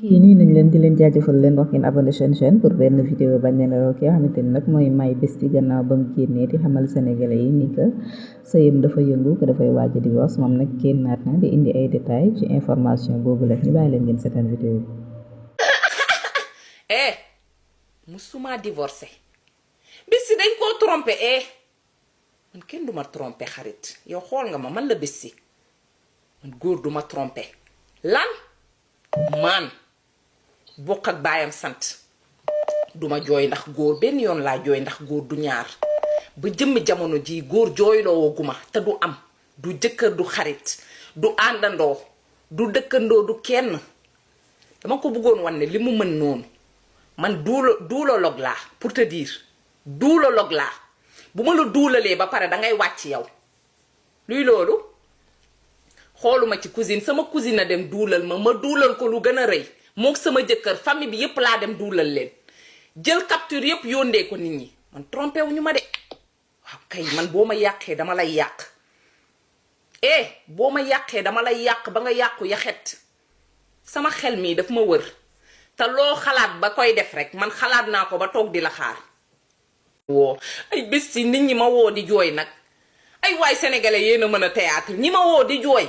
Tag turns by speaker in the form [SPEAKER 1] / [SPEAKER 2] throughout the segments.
[SPEAKER 1] Yéen ñi nañ leen di leen jaajëfal leen wax ngeen abonné chaîne pour benn vidéo bañ leen raw ki nga xamante ni nag mooy My Bestie gannaaw ba mu génnee di xamal sénégalais yi ni que sëyam dafa yëngu ko dafay waaj a divorce moom nag génnaat na di indi ay détails ci information boobu la ñu bàyyi leen ngeen seetaan vidéo bi.
[SPEAKER 2] musuma divorcé Bestie dañ koo trompé man kenn duma trompé xarit yow xool nga ma man la Bestie man góor duma trompé lan man bokk ak baayam sant duma jooy ndax góor benn yoon laa jooy ndax góor du ñaar ba jëmmi jamono ji góor jooyloo guma te du am du jëkkër du xarit du àndandoo du dëkkandoo du kenn dama ko bëggoon wan ne li mu mën noonu man duulolog laa pour te dire duulolog laa bu ma la duulalee ba pare dangay wàcc yow luy loolu xooluma ci cousine sama cousine a dem duulal ma duulal ko lu gën a rëy mook sama jëkkër famille bi yépp laa dem duulal leen jël capture yépp yóndee ko nit ñi man trompé wu ñu ma de waaw kay man boo ma yàqee dama lay yàq boo ma yàqee dama lay yàq ba nga yàqu yaxet sama xel mii daf ma wër te loo xalaat ba koy def rek man xalaat naa ko ba toog di la xaar woo ay bés si nit ñi ma woo di jooy nag ay waay sénégalais yéen a mën a théâtre ñi ma woo di jooy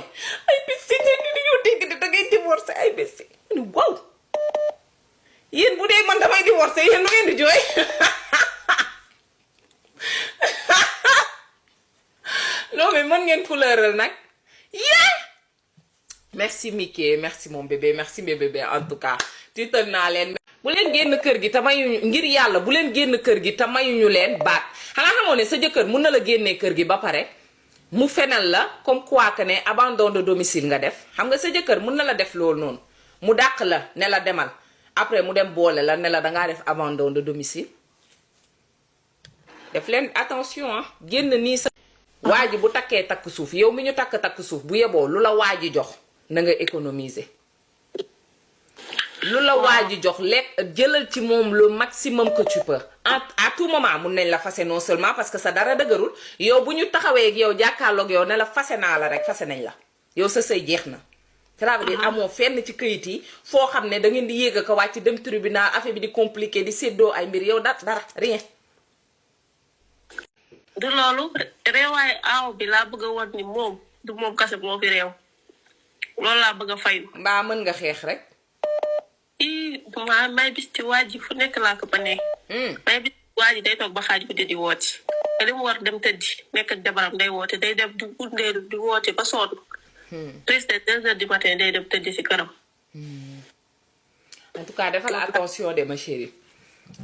[SPEAKER 2] ay bés si ñeen ñi dañoo dégg de dangay divorcé ay bés si ni waaw yéen bu dee man damay divorcé yéen lu ngeen di jooy non mais mën ngeen fleural nag merci Mickey merci mon bébé merci mes bébés en tout cas tiital naa leen bu leen génn kër gi te mayuñu ngir yàlla bu leen génn kër gi te mayuñu leen baat xanaa xamoo ne sa jëkkër mun na la génnee kër gi ba pare mu fenal la comme quoi que ne abandon de domicile nga def xam nga sa jëkkër mun na la def loolu noonu mu dàq la ne la demal après mu dem boole la ne la dangaa def abandon de domicile def leen attention génn nii sa waa ji bu takkee takk suuf yow mi ñu takk suuf bu yeboo lu la waa ji jox na nga économiser lu la waa ji jox lekk jëlal ci moom le maximum que tu peux à tout moment mun nañ la fase non seulement parce que sa dara dëgërul yow bu ñu taxawee ak yow jàkkaarloog yow ne la fase naa la rek fase nañ la yow sa sëy jeex na. cela veut dire amoo fenn ci këyit yi foo xam ne da ngeen di yéeg ko wàcc dem tribunal affaire bi di compliqué di séddoo ay mbir yow dara rien.
[SPEAKER 3] du loolu réewaayu aaw bi laa bëgg a wan ni moom du moom kase moo fi réew loolu laa bëgg a fayu.
[SPEAKER 2] mbaa mën nga xeex rek.
[SPEAKER 3] may bis ci waa ji fu nekk laa ko ba ne. may bis waa ji day toog ba xaaj guddi di woote. te li mu war dem tëddi nekk ak jabaram day woote day dem di gundee di woote ba sonn. presque 2 heures du matin day dem tëddi si këram.
[SPEAKER 2] en tout cas defal attention de ma chérie.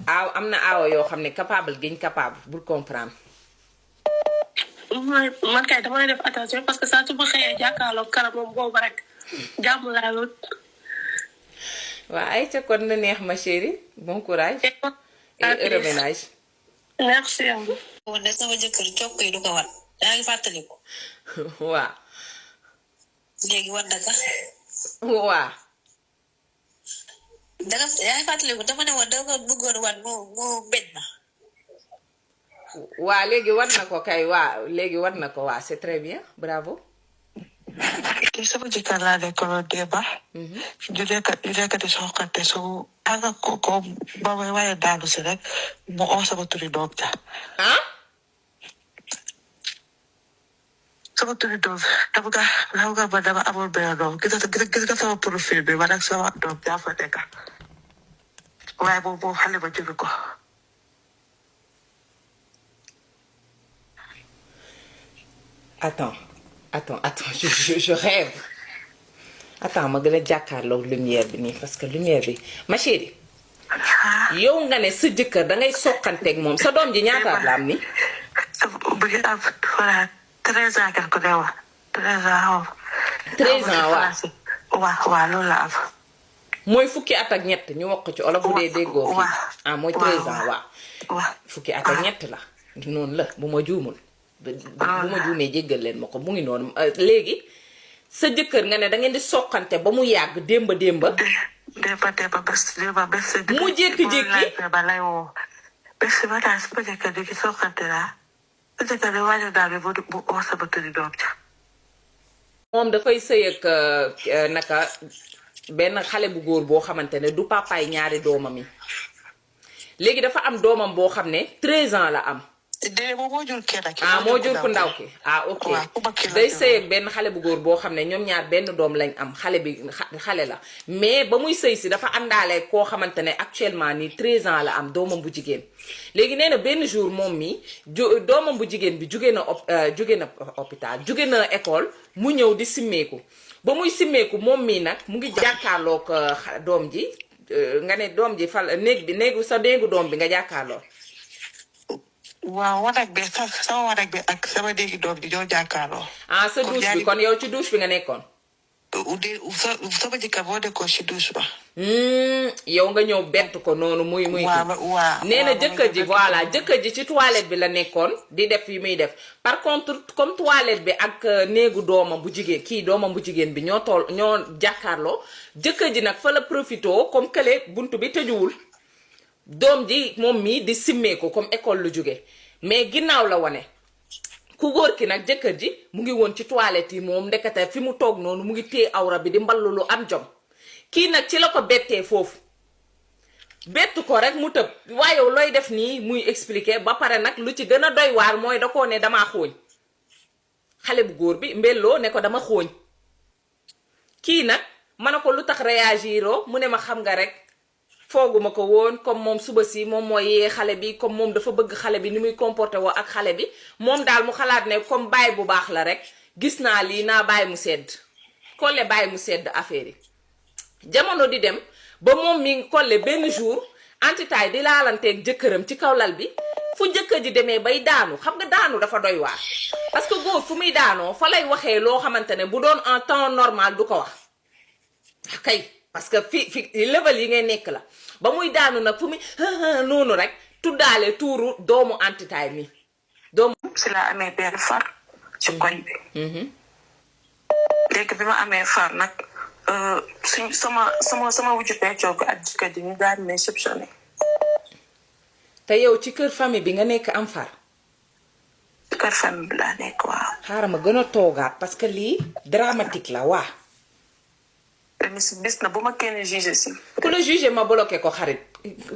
[SPEAKER 2] am na aawa yoo xam ne capable giñ capable bul comprendre.
[SPEAKER 3] man kay dama lay def attention parce que saa su ma xëyee jàkkaarloog karam moom boobu rek jàmm laa wut.
[SPEAKER 2] waaw ay ca kon na neex ma chérie bon courage et heureux ménage.
[SPEAKER 3] merci am.
[SPEAKER 4] wala sama jëkkër cokk yi du ko wat yaa ngi fàttaliku.
[SPEAKER 2] waaw.
[SPEAKER 4] léegi wat daka.
[SPEAKER 2] waaw.
[SPEAKER 4] yaa ngi fàttaliku dama ne woon dama bëggoon wat moo beñ ma.
[SPEAKER 2] waa léegi war na ko kay waa léegi war na ko waa c'est très bien bravo.
[SPEAKER 5] sama jëkkër laa nekkaloon démba. ñu nekk di soxante su àgga ko ba may waaye daanu si rek mu oo sama turi doom ja. sama turi doom dama nga ba dama amoon benn doom gis nga sama profil bi man ak sama doom jaa fa nekk waaye moom xale ba jëlu ko.
[SPEAKER 2] Attends, je rêve. Attends, ma gën a jàkkaarloog lumière bi nii parce que lumière bi ma chérie. yow nga ne sa jëkkër dangay sokkanteeg moom sa doom ji ñaata at la am ni.
[SPEAKER 5] bu ngi am voilà 13 ans quelque ne wa 13 ans.
[SPEAKER 2] 13 ans
[SPEAKER 5] waaw loolu la am.
[SPEAKER 2] mooy fukki at ak ñett ñu wax ko ci olof bu dee déggoo kii. mooy 13 ans waaw. fukki at ak ñett la noonu la bu ma juumul. bu ma juumee jéggal leen ma ko mu ngi noonu léegi sa jëkkër nga ne da ngeen di soqante ba mu yàgg démba.
[SPEAKER 5] démba bés.
[SPEAKER 2] mu jékki-jékki
[SPEAKER 5] ba lay woo bés ba daal su ma jëkkër di soqante laa su jëkkër di wàññi daal bi bu oo sama tëri doom ja.
[SPEAKER 2] moom dafay sëy ak naka benn xale bu góor boo xamante ne du papaay ñaari doomam yi léegi dafa am doomam boo xam ne 13 ans la am.
[SPEAKER 5] déedéet moom moo jur kenn ki.
[SPEAKER 2] moo jur ku ndaw ki ok day sëy ak benn xale bu góor boo xam ne ñoom ñaar benn doom lañ am xale bi xale la mais ba muy sëy si dafa àndaale koo xamante ne actuellement nii 13 ans la am doomam bu jigéen léegi nee na benn jour moom mi doomam bu jigéen bi jóge na hôpital jóge na école mu ñëw di simmeeku ba muy simmeeku moom mii nag mu ngi jàkkaarloog doom ji nga ne doom ji fal néegu doom bi nga jàkkaarloo.
[SPEAKER 5] waaw wanag bi sama wanag bi ak sama néegi doom ji ñoo jàkkaarloo.
[SPEAKER 2] sa douche bi kon yow ci douche bi nga nekkoon.
[SPEAKER 5] sama jëkkër moo nekkoon ci douche ba.
[SPEAKER 2] yow nga ñëw bett ko noonu muy
[SPEAKER 5] waaw
[SPEAKER 2] nee na jëkkër ji voilà jëkkër ji ci toilette bi la nekkoon di def yi muy def par contre comme toilette bi ak néegu doomam bu jigéen doomam bu jigéen bi ñoo jàkkaarloo jëkkër ji nag fa la profito comme kële buntu bi tëjuwul doom ji moom mii di simmeeku comme école lu jóge mais ginnaaw la wane ku góor ki nag jëkkër ji mu ngi woon ci toilette yi moom ndekete fi mu toog noonu mu ngi téye awra bi di mballu lu am jom kii nag ci la ko bettee foofu bettu ko rek mu tëb waaye looy def nii muy expliquer ba pare nag lu ci gën a doy waar mooy da koo ne damaa xooñ xale bu góor bi mbelloo ne ko dama xooñ kii nag ma ne ko lu tax réagiroo mu ne ma xam nga rek fooguma ko woon comme moom suba si moom mooy yee xale bi comme moom dafa bëgg xale bi ni muy comporté woo ak xale bi moom daal mu xalaat ne comme bàyyi bu baax la rek gis naa lii naa bàyyi mu sedd Collé bàyyi mu sedd affaire yi jamono di dem ba moom mi Collé benn jour entitaay di laalanteeg jëkkëram ci kaw lal bi fu jëkkër ji demee bay daanu xam nga daanu dafa doy waar parce que góor fu muy daanoo fa lay waxee loo xamante ne bu doon en temps normal du ko wax kay parce que fi level yi ngay nekk la ba muy daanu nag fu muy noonu rek tuddaale tuuru doomu entitaay mi doomu
[SPEAKER 5] si la amee benn far ci koñ bi léegi bi ma amee far nag suñ sama wujju peccoo ko ak jëkkër ji ñu daal di soupçonné.
[SPEAKER 2] te yow ci kër famille bi nga nekk am far.
[SPEAKER 5] ci kër famille bi laa nekk waaw.
[SPEAKER 2] xaaral ma gën a toogaat parce que lii dramatique la waa.
[SPEAKER 5] bis na bu ma kenn jugé si.
[SPEAKER 2] ku la jugé ma bloqué ko xarit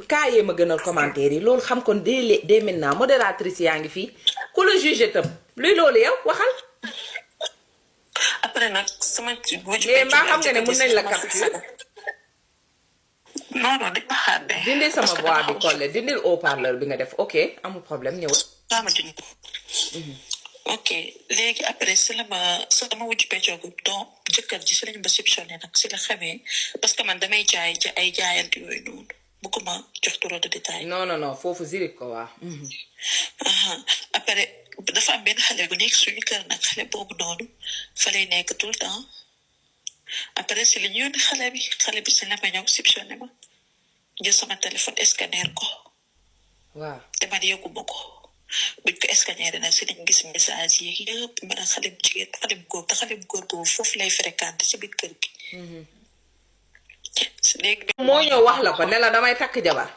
[SPEAKER 2] kaayee ma gënal commentaire yi loolu xam kon dès maintenant modératrice yaa ngi fii ku la jugé tam luy loolu yow waxal.
[SPEAKER 5] après nag sama wujju
[SPEAKER 2] mais mbaa xam nga ne mën nañ la capture.
[SPEAKER 5] non dañ ma xaar de.
[SPEAKER 2] dindil sama voix bi Collé dindil haut-parleur bi nga def ok amul problème ñëwal.
[SPEAKER 5] ok léegi après si la ma sama wujju peccoo ko donc jëkkër ji si lañ ba soupçonné nag si la xamee parce que man damay jaay ci ay jaayante yooyu noonu bëgguma jox trop de détails.
[SPEAKER 2] non foofu zirik ko waa.
[SPEAKER 5] après dafa am benn xale bu nekk suñu kër nag xale boobu noonu fa lay nekk tout le temps après si la ñu yónni xale bi si la ma ñëw soupçonné ma jël sama téléphone scanner ko.
[SPEAKER 2] waaw
[SPEAKER 5] te man yëguma ko. buñ ko scanner nag si lañ gis message yi yëpp mën a xale bu jigéen xale bu góor te xale bu góor boobu foofu lay fréquenté si biir kër gi. léegi
[SPEAKER 2] moo ñëw wax la ko ne la damay takk jabar.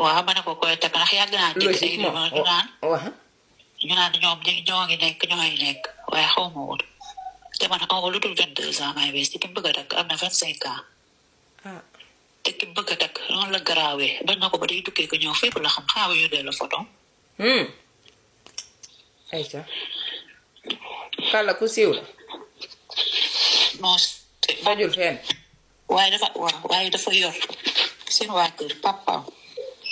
[SPEAKER 5] waaw ma ne ko koy takk ndax yàgg naa dégg ay ñu naan ñoom ñoo ngi nekk waaye xaw ma woon te man xaw ma lu dul 22 ans may wees te ki mu bëgg a takk am na 25 ans. te ki mu bëgg a takk noonu la garaawee bañ na ko ba day dukkee ko ñëw fépp la xam xaawa yónnee la photo.
[SPEAKER 2] ayca kàlla ku siiw la.
[SPEAKER 5] non.
[SPEAKER 2] fajul fenn.
[SPEAKER 5] waaye dafa yor seen waa kër papa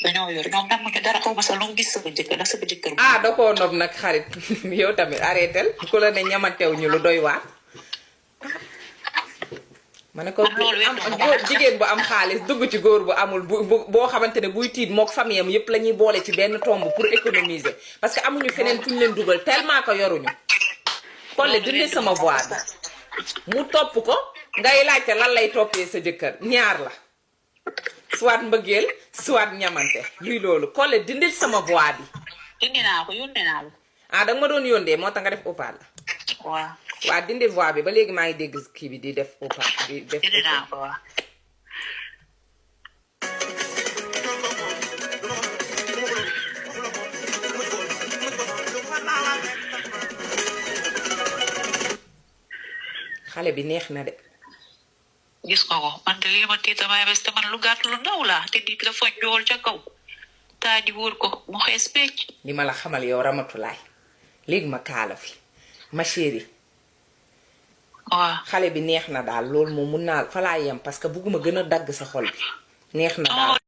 [SPEAKER 5] dañoo yor ñoom nag mu ñu dara xaw ma sax lu mu gis sama jëkkër ndax sama jëkkër.
[SPEAKER 2] da koo nob nag xarit yow tamit arrêtel ku la ne ñamatew ñu lu doy waar. ma ne ko jigéen bu am xaalis dugg ci góor bu amul boo xamante ne buy tiit mook famille am yépp la ñuy boole ci benn tomb pour économiser parce que amuñu feneen fu ñu leen dugal tellement que yoruñu. Collé dindi sama voix bi mu topp ko ngay laajte lan lay toppee sa jëkkër ñaar la soit mbëggeel soit ñamante luy loolu Collé dindil sama voix bi.
[SPEAKER 5] yónnee naa ko
[SPEAKER 2] danga ma doon yónnee moo tax nga def haut-parleur. waa dindi voix bi ba léegi maa ngi dégg kii bi di def haut-parleur di def. xale bi neex na de.
[SPEAKER 5] gis nga ko man de lii ma tiita may bés te man lu gàtt lu ndaw laa te di dafa njool ca kaw taa di wóor ko mu xees pecc.
[SPEAKER 2] li ma la xamal yow Ramatulaay léegi ma kaala fi ma chérie.
[SPEAKER 5] waaw
[SPEAKER 2] xale bi neex na daal loolu moom mun naa fa laa yem parce que bugguma gën a dagg sa xol bi neex na daal.